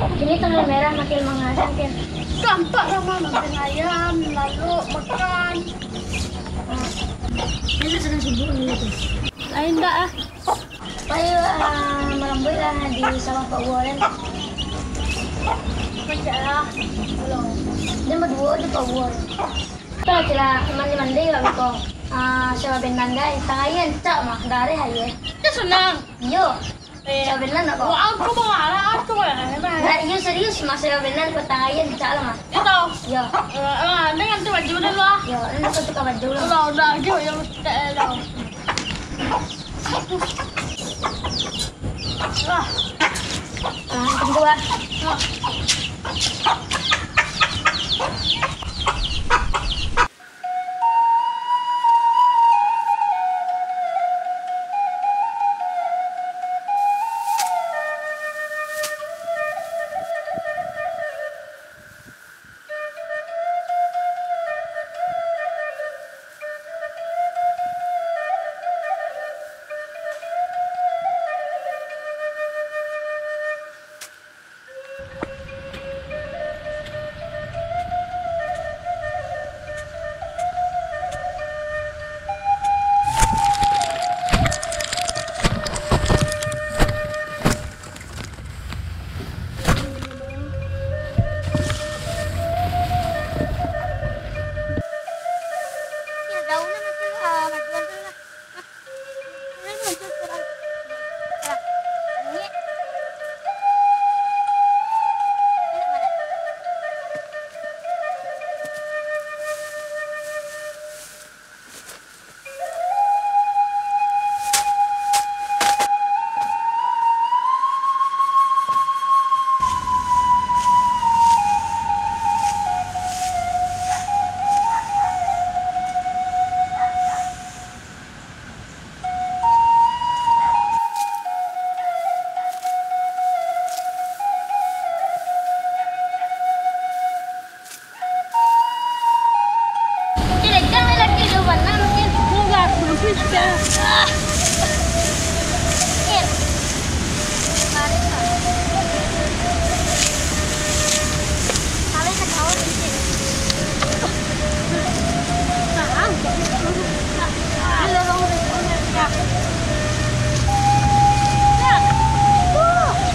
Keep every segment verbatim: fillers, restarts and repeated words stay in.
Kini tanggal merah makin manghasan, Pin. Tampak lah, Mah, makan ayam, lalu makan. Ini sedang sibuk ni tu. Lain dak ah. Payo, ah, malambuik lah di sawah Pak Uwo kan. Macam lah. Belum. Dia berdua je Pak Uwo. Kita lah mandi-mandi lah ko. Ah, sawah Benan dai. Tangah aia rancak mah, dareh aia. Itu senang. Iyo. Eh, Sabenan nak, Kak? Wah, aku marah, aku marah. Nah, iyo serius, Mas, sabenan patang aia, cak lah, Mas. Iyo. Iyo. Eh, ah, ni ganti baju dulu, ah. Iyo, ni aku tukar baju lah. Udah, udah, aja yang tak ada. Ah. Ah, tunggu, ah. Ah.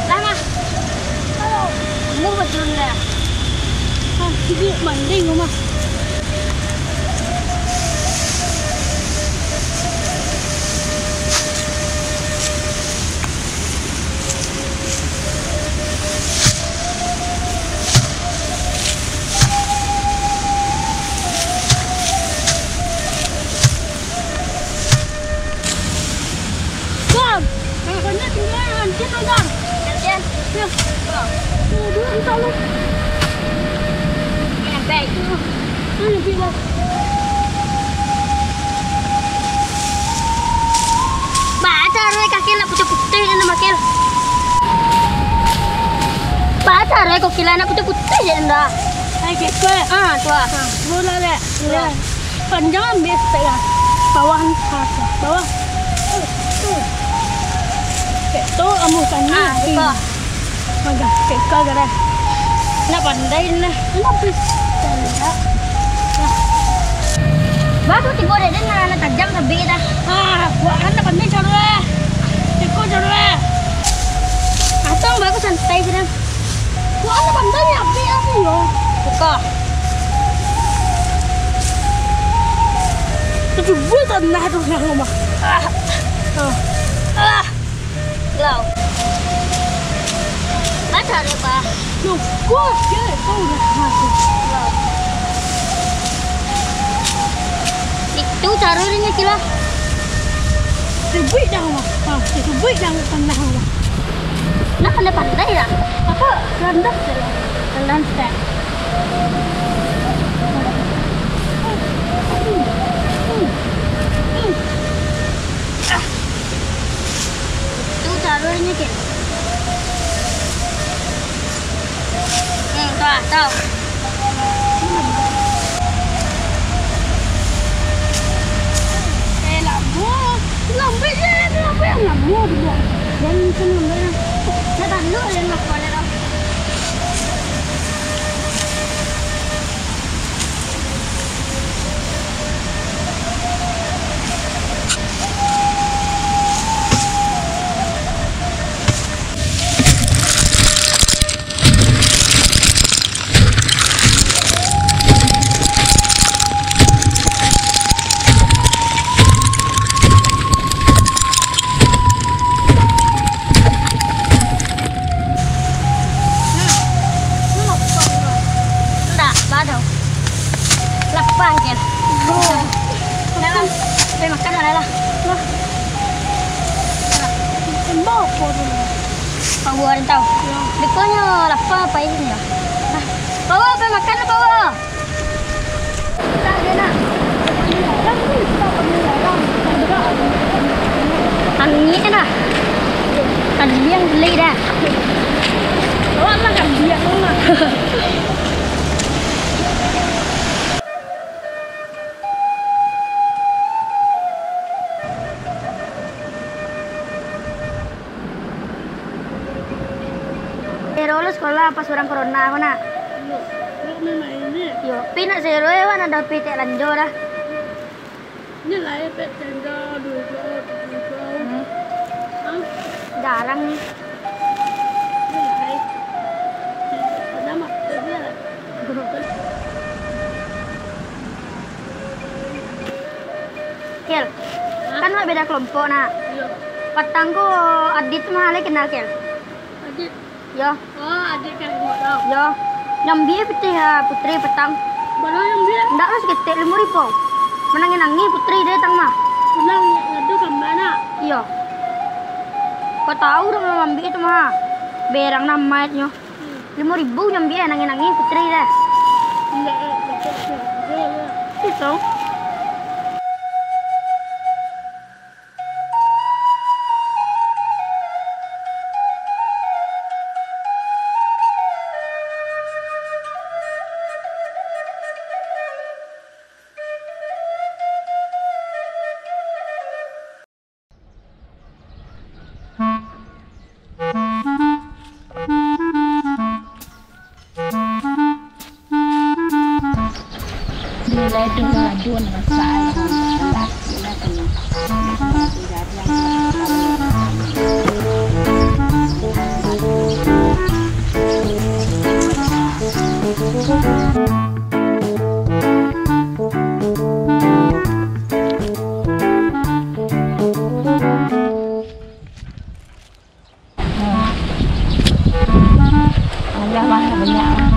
Lah, Mah. Halo. Lu betul lah. Ah, sibuk mandi rumah. Bang, banyak tinggal hancur tu, Bang. Hancur? Ya. Tuh, dua juta lu. Yang baik tu. Hmm, lebih, Bang. Baca arwah kaki nak putih-putih ni, Makil. Baca arwah kaki lah nak putih-putih je ndak. Hai, kekek. Ah, tu ah. Ah, bola lek. Bola. Panjang ambil step lah. Bawah ni, ha, bawah. Kek tu, ambo tanya. Ah, buka. Maga, kek ka gara. Nak pandai lah. Nak pis. Baru tibo dek den, nak tajam sabik dah. Ah, buat kan nak pandai cara lah. Iko cara lah. Atau baru santai je dah. Wah, anak pandai ni, api, api, yo. Buka. Itu buat tanah tu, nah, rumah. Ah. Ah. Ah. Lau. Baca dia, Pak. Duh, kuat je, kau dah masuk. Lau. Itu cara dia ni, Kila. Sebuik dah, Mak. Ha, sebuik dah, tanah, Mak. Nah, pandai-pandai lah. Apa? Rendah je lah. Rendah step. Ah. Tu caranya, Ken. Hmm, tu lah, tu. Eh, lama. Lambat je, lambat. Lama dia. Dan macam lambat lah. Dah tahan dulu, dia nak balik lah. Angkel. Dah lah. Pai makan lah, dah lah. Lah. Tembok apa tu? Pawa, dah tahu. Ya. Dekonyo lapar, pai sini lah. Nah. Pawa, pai makan lah, Pawa. Angin dah. Tadi yang beli dah. Awak lah kan biak mah. Sero lo sekolah pas urang corona ko nak. Iyo, lo main-main ni. Yo, pi nak sero e, wan ado pi tek lanjo dah. Ni lah, eh, pet tenda, duo ikau, tigo ikau. Hmm. Hah? Jarang ni. Ni lah, eh. Pernah mah, pernah lah. Kel, hah? Kan awak beda kelompok, nak. Iyo. Patang ko Adit mah, ale kenal, Kel? Adit? Yo. Oh, Adit kan, awak tahu. Yo. Nyambi pitih, ha, Putri patang. Bara nyambi? Ndak lah, saketek, limo ribu. Manangih-nangih Putri dek tang mah. Pulang ngadu ka ma nak? Iyo. Kau tahu dah, mambi tu mah. Berang namaiknyo. Limo ribu nyambi, eh, nangih-nangih Putri deh. Indak, eh, dapat seratus lah. Itu. Nilai tu gaduan masalah. Alah, wah, banyak, wah.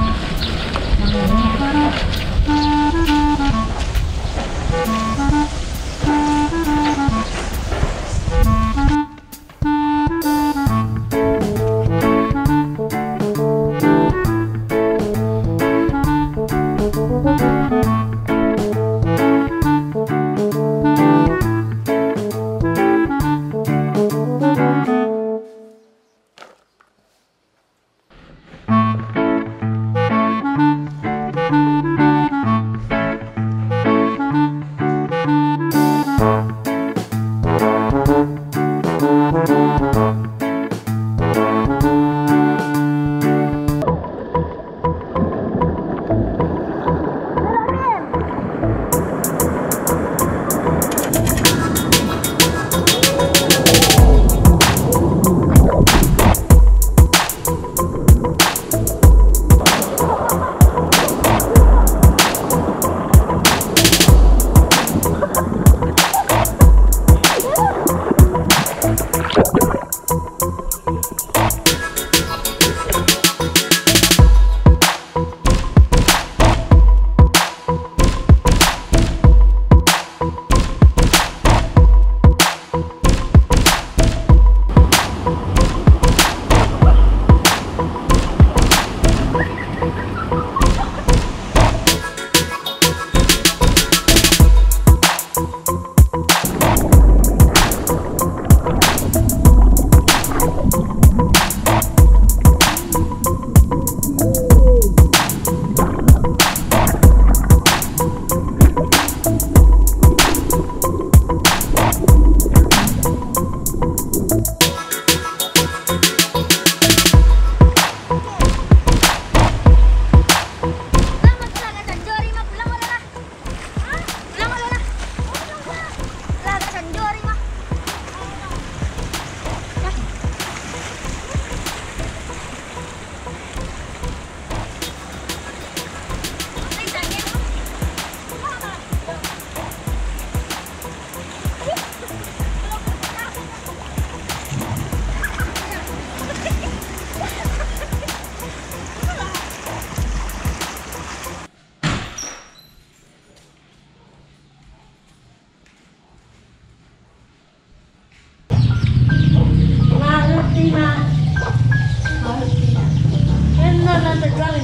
Lantai dua ni.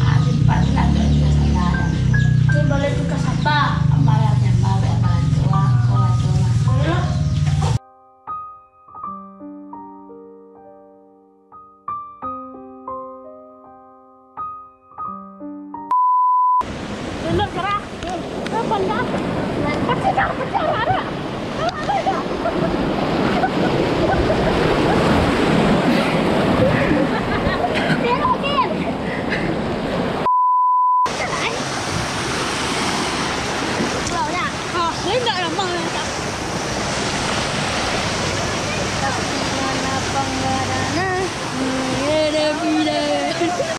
Ah, di empat ni lantai dua salah. Tu boleh tukar siapa? Amalan yang baik, amalan tua, orang tua. Boleh lah. Tunduk, gerak. Kapan dah? Pasti dah pecah, ada.